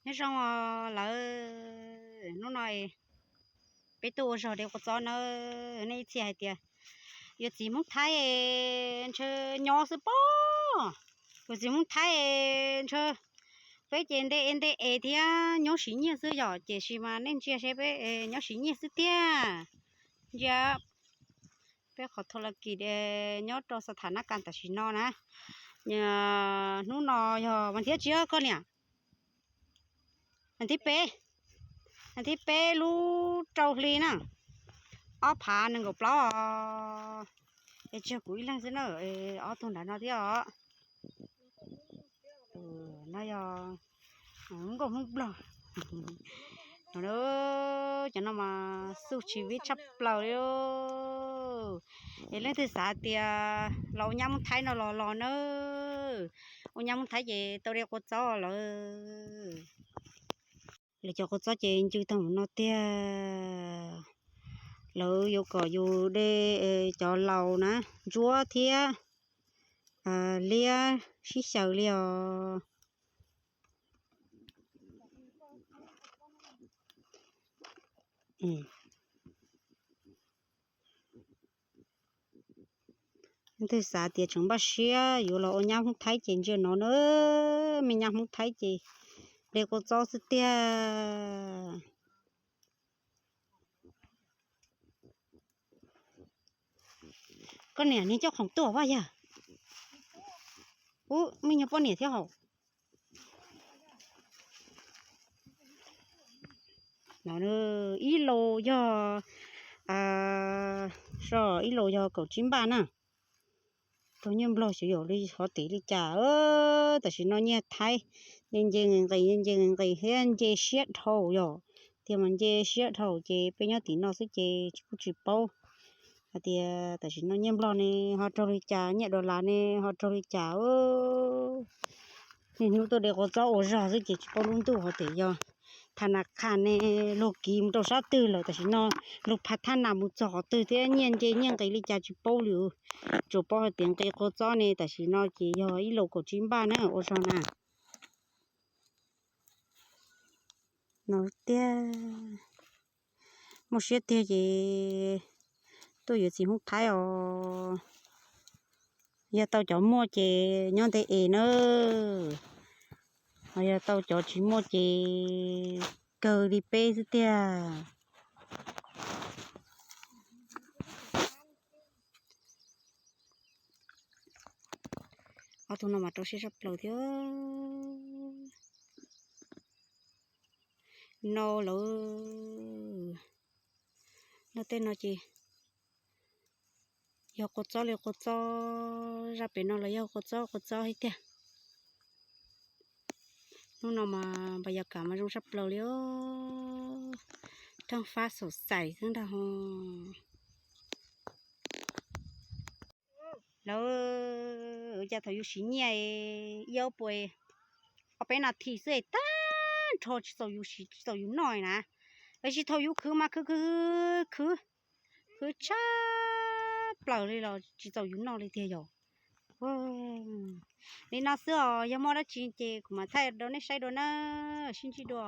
Nyob zoo lawm, hnub no peb tuaj ua zog de kua txob nawb. Nej ib txhia hais tias yuav txiv Hmoob Thaib ntshe nyob xwb pob. Yuav txiv Hmoob Thaib ntshe peb ces nte nte es thiab nyob siv nyiaj xwb yom, tiam sis mas nej ntsia seb peb nyob siv nyiaj xwb tiag. Ntsia peb qhov thau la kis nyob rau xa tha na kas tam sim no na. Hnub no yog vas thiab tsis koj niam? Vas thib peb, vas thib peb lub rau hli na, ob phav nees nkaum plaub. Es tseg kuv ib leeg xwb na, ob tug nram no thiab os. No yog nkauj Hmoob Nplog. Cov no mas xub tsis vib tshaj plaws li. Es leej twg xav tias los ua nyab Hmoob Thaib no los los nawb. Ua nyab Hmoob Thaib ces tau de kua txob lawm. Lawv cov kua txob ces ncw tag mus no tiag. Lawv yuav kom yus de cov laus na, ntsuab thiab liab sib xyaw li os. Leej twg xav tias tseem npaj siab yuav los ua nyab Hmoob Thaib ces ntsia no na, me nyab Hmoob Thaib ces de kua txob xwb tiag. Koj niam, niag coj khoom tuaj vaj yag. Ub, muaj nyuag poj niam thiab hauv. Ib laus yog, ib laus yog kaum tsib npaj na. Tug nyiaj Nplog xyov yog li hov tim li cas, tam sim no nyiaj Thaib nce nce nqis nqis, nce nce nqis nqis thiab nce siab dhau yog. Tiag mas nce siab dhau ces peb nyob tim no xwb ces kuj tsis paub hais tias tam sim no nyiaj Nplog ne ho raug li cas, nyiaj dollar ne ho raug li cas. Niaj hnub tuaj de kua txob ua zog xwb ces tsis paub lub ntuj hov tim yog tha nas khas ne luag kiv mus rau sab twg lawm. Tam sim no luag pha thab nas mus txog qhov twg thiab nyiaj nce nyiaj nqis li cas tsis paub li. Tsuas paub hais tias nqis kua txob ne tam sim no ces yog ib laus kaum tsib npaj na ua zog na. No tiag, muaj siab tiag ces tuaj yuav txiv Hmoob Thaib os. Yog tau cov muaj ces nyob nte es nawb, ho yog tau cov tsis muaj ces kawg li peb xwb tiag. Ob tug no mas rau siab tshaj plaws thiab. No lawm, no tej no ces yog kua txob li kua txob, zaj pem no los yog kua txob kua txob thiab tiag. Hnub no mas npam yam kam mas zoo tshaj plaws li os, raj fab xaum xais xwb ntag ho. Lawv cas thaum yus siv nyiaj ib ob puas, ob peb nas this xwb es tag nrho tsis txaus yus siv tsis txaus yus noj na. Tab sis thaum yus khwv mas khwv khwv khwv khwv tshaj plaws li los tsis txaus yus noj li tiag yom. Li no xwb os, yog muaj dab tsi ces kuv mam thaij rau nej saib dua na, sib ntsib dua.